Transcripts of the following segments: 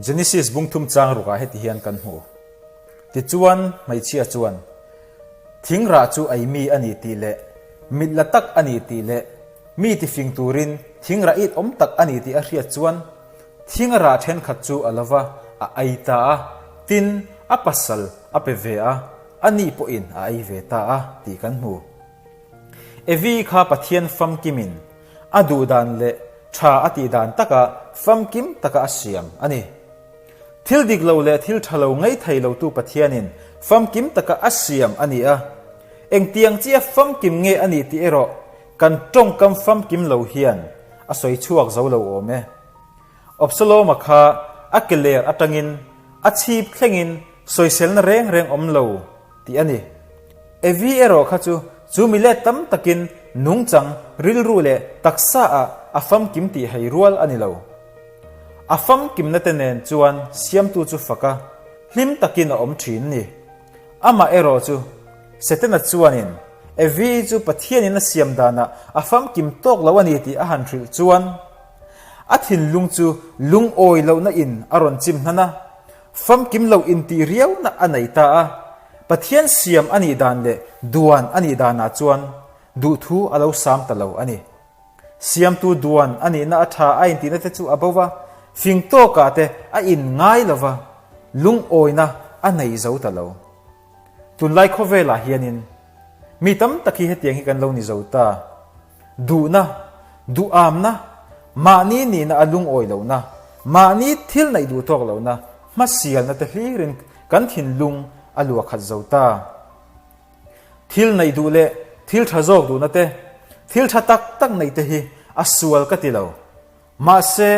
Genesis bungthum chang rukah heti hian kan hmu. Tichuan, hmeichhia chuan, Thing rah chu ei mi a ni tih leh mit la tak a ni tih leh mi tifing turin thing rah it awm tak a ni tih a hriat chuan thing a rah thenkhat chu a lo va, a ei ta a, tin, a pasal a pe ve a, a ni pawhin a ei ve ta a tih kan hmu. Evi kha Pathian famkimin a duh dan leh tha a tih dan taka famkim taka a siam a ni. Thil dik lo leh thil tha lo ngaithei lotu Pathianin famkim taka a siam a ni a. Engtiang chia famkim nge a nih tih erawh kan tawngkam famkim lo hian a sawi chhuak zo lo awm e. Absalom-a kha a ke ler atangin a chhip thlengin sawiselna reng reng awm lo tih a ni. Evi erawh kha chu chu mi let tam takin nungchang, rilru leh taksa ah a famkim tih hei rual a ni lo. A famkimna te nen chuan siamtu chu fak a, hlim takin a awm thin ni. Amah erawh chu Setana chuanin Evi chu Pathianin a siam danah a famkim tawk lo a ni tih a han hrilh chuan a thinlung chu lungawi lohna in a rawn chim hnan a, famkim lo intih riauna a nei ta a. Pathian siam a nih dan leh duan a nih danah chuan duhthu a lo sam ta lo a ni. Siamtu duan a nihna a tha a intihna te chu a bo va, fing tawkah te a in ngai lo va, lungawina a nei zo ta lo. Tunlai khawvelah hianin mi tam tak hi hetiang hi kan lo ni zo ta. Duhna, duhamna, mahni nihna a lungawi lohna, mahni thil neih duh tawk lohna, hmasialna te hlirin kan thinlung a luah khat zo ta. Thil neih duh leh thil tha zawk duhna te, thil tha tak tak neih te hi a sual ka ti lo. Mahse,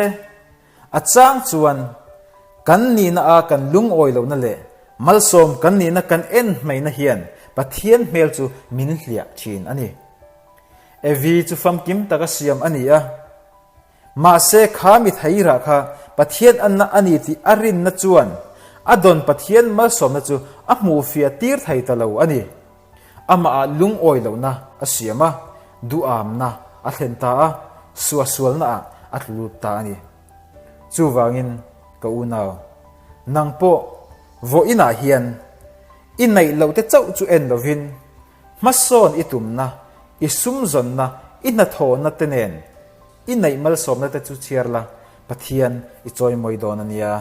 a chang chuan kan nihna a kan lungawi lohna leh malsawm kan nihna kan en hmeina hian Pathian hmel chu min hliah thin a ni. Evi chu famkim taka siam a ni a. Mahse, kha mi theirah kha Pathian anna a ni tih a rinna chuan a dawn Pathian malsawmna chu a hmuhfiah tir thei ta lo a ni. Amahah lungawi lohna a siam a, duhamna a thlen ta a, suahsualnaah a tlu lut ta a ni. Chuvangin, ka unau, nang pawh vawiinah hian i neih lohte chauh chu en lovin Hmasawn i tumna, i sumzawnna, i hnathawhna te nen i neih malsawmna te chu chhiar la, Pathian i chawimawi dawn a nia.